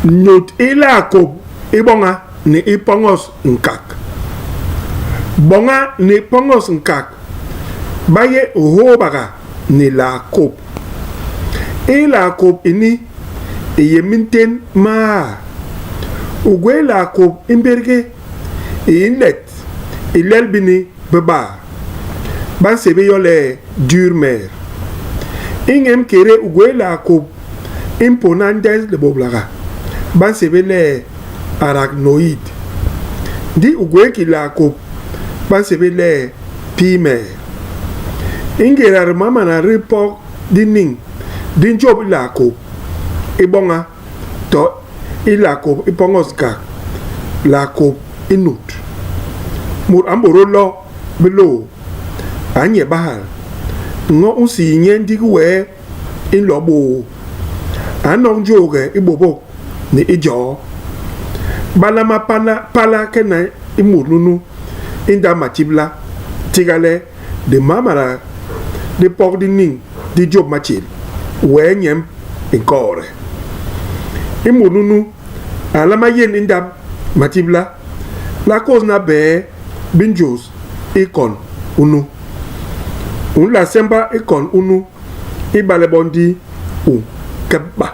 Nyut i laakôb i boña ni i poños nkak. Boña ni poños nkak ba yé nhôôbaga ni laakôb. I laakôb ini i yé mintén maa. U gwé laakôb i mbérge i i nlet i lel bini bibaa, ba nsébél yo le dure-mère. I ñem kédé u gwé laakôb i mpôna ndes libôblaga, ba nsébél le arachnoïde. Ndi u gwé ki laakôb ba nsébél le pie-mère. I ngéda dimamana di pok di niñ di njôp i laakôb i boña to i laakôb i poños nkak, laakôb i nut. Mut a mbôdôl lo bilôô, a nye bahal, ño u nsii nye ndik wee i nlo bôô. A nok njôghe i bôbôk ni i joo. Ba nlama pala kena i mut nunu i ndap matibla, tiga le dimamana di pok di niñ di jôp matjél, wee nyemb i nkoode. I mut nunu a nlama yén i ndap matibla la kôsna bee bi njôs i kon unu. U nla semba i kon unu ibale bo ndi u nkepba.